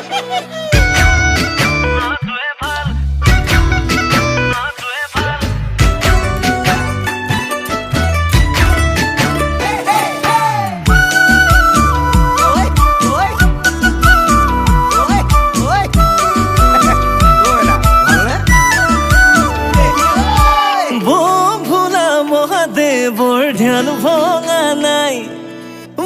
ঐ ঐ ঐ না, ভালনে? ভোলা মহাদেৱৰ ধ্যান ভঙা নাই,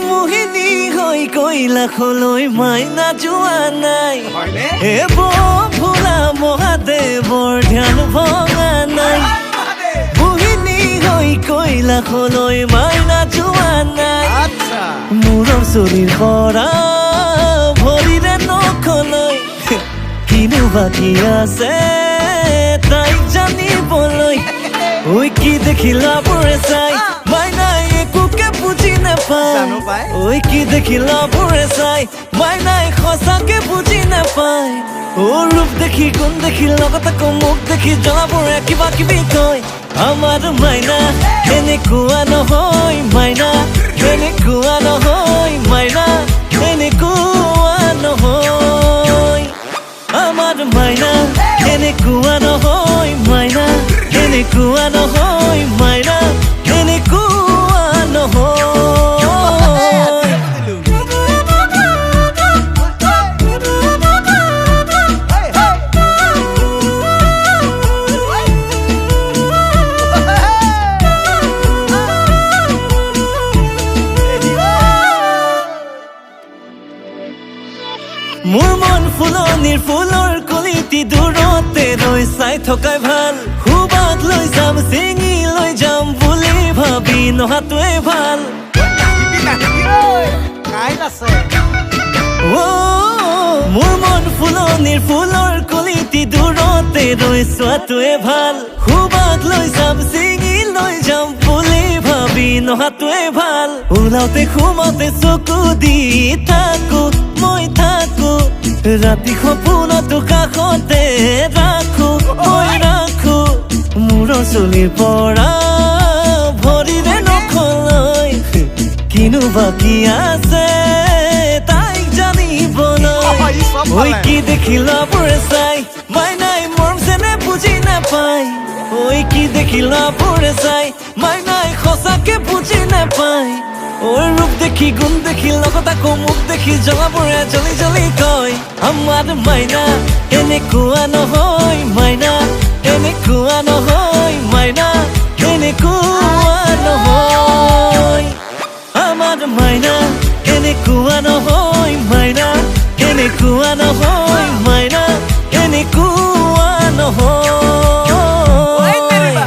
মোহিনী হৈ কৈলাসলৈ মাইনা যোৱা নাই। হয়নে? হে ভোলা মহাদেৱৰ ধ্যান ভঙা নাই, মোহিনী হৈ কৈলাসলৈ মাইনা যোৱা নাই। মূৰৰ চুলিৰ পৰা ভৰিৰে নখলৈ কিনো বাকী আছে তাইক জানিবলৈ? ঐ কি দেখিলা বোৰে চাই, মাইনাই একোকে বুজি নাপায়। জানো পাই। ঐ কি দেখিলা বোৰে চাই, মাইনাই সঁচাকে বুজি নাপায়। অ ৰূপ দেখি, গুণ দেখি, লগত আকৌ মুখ দেখি জ্বলাবোৰে কিবা কিবি কয়। আমাৰ মাইনা এনেকুৱা নহয়, মাইনা এনেকুৱা নহয়, মাইনা এনেকুৱা নহয়। আমাৰ মাইনা এনেকুৱা নহয়, মাইনা এনেকুৱা নহয়, মাইনা এনেকুৱা নহয়। বুজিলো। হেই, হেই। মোৰ মন ফুলনিৰ ফুলৰ কলিটি দূৰতে ৰৈ চাই থকাই ভাল। সুবাদ লৈ যাম, ছিঙি লৈ যাম বুলি ভাবি নহাটোৱে ভাল। নাহিবি, নাহিবি ঐ। কাঁইট আছে। অ মোৰ মন ফুলনিৰ ফুলৰ কলিটি দূৰতে ৰৈ চোৱাটোৱে ভাল। সুবাদ লৈ যাম, ছিঙি লৈ যাম বুলি ভাবি নহাটোৱে ভাল। ওলাওতে সোমাওতে চকু দি থাকো, মই থাকো। ৰাতি সপোনতো কাষতে ৰাখো, মই ৰাখো। মূৰৰ চুলিৰ পৰা ভৰিৰে নখলৈ কিনো বাকী আছে তাইক জানিবলৈ? ই চব ঐ পালে। কি দেখিলা বোৰে চাই, মাইনাই মৰম চেনে বুজি নাপায়। ঐ কি দেখিলা বোৰে চাই, মাইনাই সঁচাকে বুজি নাপায়। ঐ ৰূপ দেখি, গুণ দেখি, লগত আকৌ মুখ দেখি জ্বলাবোৰে জ্বলি জ্বলি কয়, আমাৰ মাইনা এনেকুৱা নহয়, মাইনা এনেকুৱা নহয়, মাইনা এনেকুৱা নহয়। আমাৰ মাইনা এনেকুৱা নহয়, মাইনা এনেকুৱা নহয়, মাইনা এনেকুৱা নহয়। ঐ তেৰিবা।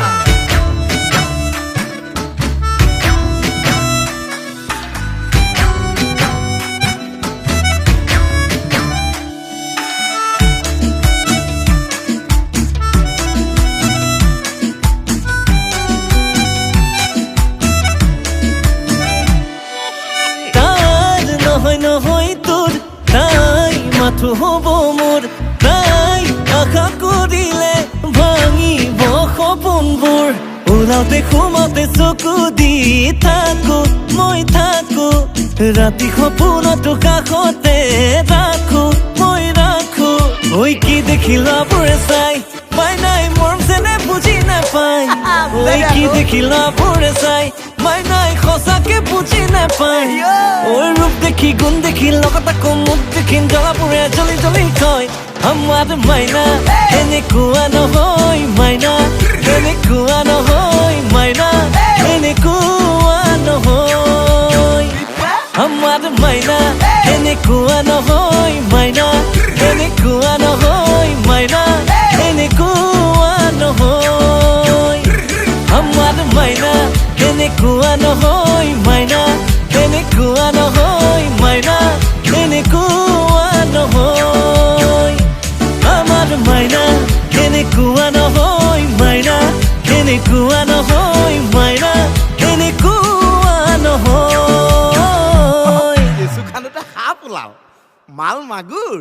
তাৰ নহয় নহয় তোৰ, তাই মাথো হ'ব মোৰ। তাই আশা কৰিলে ভাঙিব সপোনবোৰ। ওলাওতে সোমাওতে চকু দি থাকো, মই থাকো। ৰাতি সপোনতো কাষতে ৰাখো, মই ৰাখো। ঐ কি দেখিলা বোৰে চাই, মাইনাই মৰম চেনে বুজি নাপায়। ঐ কি দেখিলা বোৰে চাই, মাইনাই সঁচাকে বুজি নাপায়। ঐ ৰূপ দেখি, গুণ দেখি, লগত আকৌ মুখ দেখি জ্বলাবোৰে জ্বলি জ্বলি কয়, আমাৰ মাইনা এনেকুৱা নহয়, মাইনা এনেকুৱা নহয়, মাইনা এনেকুৱা নহয়। আমাৰ মাইনা এনেকুৱা নহয়, মাইনা এনেকুৱা নহয়, মাইনা এনেকুৱা নহয়। আমাৰ মাইনা এনেকুৱা নহয়, মাইনা এনেকুৱা নহয়, মাইনা এনেকুৱা নহয়। আমাৰ মাইনা এনেকুৱা নহয়, মাইনা এনেকুৱা নহয়, মাইনা এনেকুৱা নহয়। কেঁচু খান্দোতে সাপ ওলাল, মাল মাগুৰ।